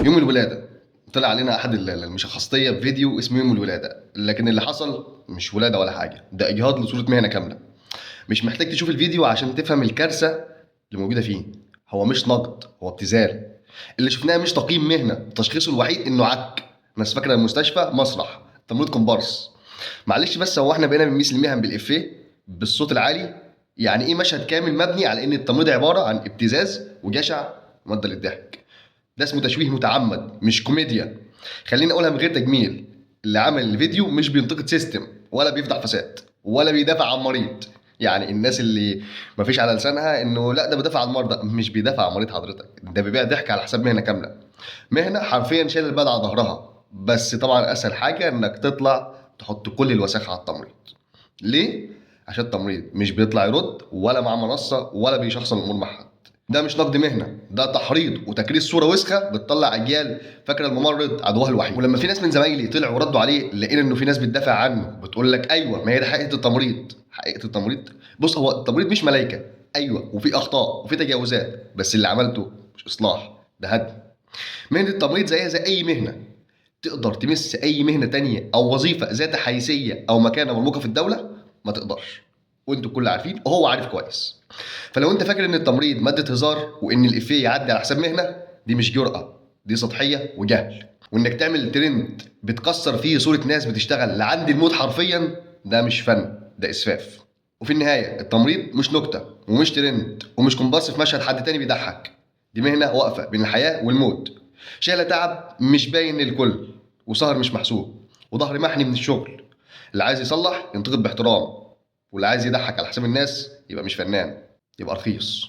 يوم الولادة طلع علينا احد المشخصاتيه بفيديو اسمه يوم الولاده، لكن اللي حصل مش ولاده ولا حاجه، ده اجهاض لصورة مهنة كامله. مش محتاج تشوف الفيديو عشان تفهم الكارثة اللي موجودة فيه. هو مش نقد، هو ابتذال. اللي شفناه مش تقييم مهنه، تشخيصه الوحيد انه عك. ناس فاكره المستشفى مسرح، تمريض كومبارس. معلش، بس هو احنا بقينا بنقيس المهن بالافيه بالصوت العالي؟ يعني ايه مشهد كامل مبني على ان التمريض عبارة عن ابتزاز وجشع ومادة للضحك؟ ده اسمه تشويه متعمد، مش كوميديا. خليني اقولها من غير تجميل، اللي عمل الفيديو مش بينتقد system ولا بيفضح فساد ولا بيدافع عن مريض. يعني الناس اللي مفيش على لسانها انه لا ده بيدافع عن المرضى، مش بيدافع عن مريض حضرتك، ده بيبيع ضحك على حساب مهنة كامله، مهنة حرفيا شايل البلد على ظهرها. بس طبعا اسهل حاجة انك تطلع تحط كل الوساخه على التمريض. ليه؟ عشان التمريض مش بيطلع يرد ولا مع منصة ولا بيشخصن الامور مع حد. ده مش نقد مهنه، ده تحريض وتكريس صوره وسخة بتطلع اجيال فاكره الممرض عدوها الوحيد. ولما في ناس من زمايلي طلعوا وردوا عليه، لقينا انه في ناس بتدافع عنه، بتقول لك ايوه ما هي دي حقيقة التمريض. حقيقة التمريض؟ بص، هو التمريض مش ملايكه، ايوه، وفي اخطاء وفي تجاوزات، بس اللي عملته مش اصلاح، ده هدم. مهنة التمريض زيها زي اي مهنه، تقدر تمس اي مهنة تانية او وظيفة ذات حيثية او مكانه مرموقة في الدوله؟ ما تقدرش، وانتوا الكل عارفين وهو عارف كويس. فلو انت فاكر ان التمريض مادة هزار وان الافيه يعدي على حساب مهنه، دي مش جرأه، دي سطحية وجهل. وانك تعمل ترند بتكسر فيه صوره ناس بتشتغل لعند الموت حرفيا، ده مش فن، ده اسفاف. وفي النهاية التمريض مش نكتة ومش ترند ومش كومبارس في مشهد حد تاني بيضحك. دي مهنة واقفة بين الحياة والموت، شايله تعب مش باين للكل، وسهر مش محسوب، وظهر محني من الشغل. اللي عايز يصلح ينتقد باحترام، واللي عايز يضحك على حساب الناس يبقى مش فنان، يبقى رخيص.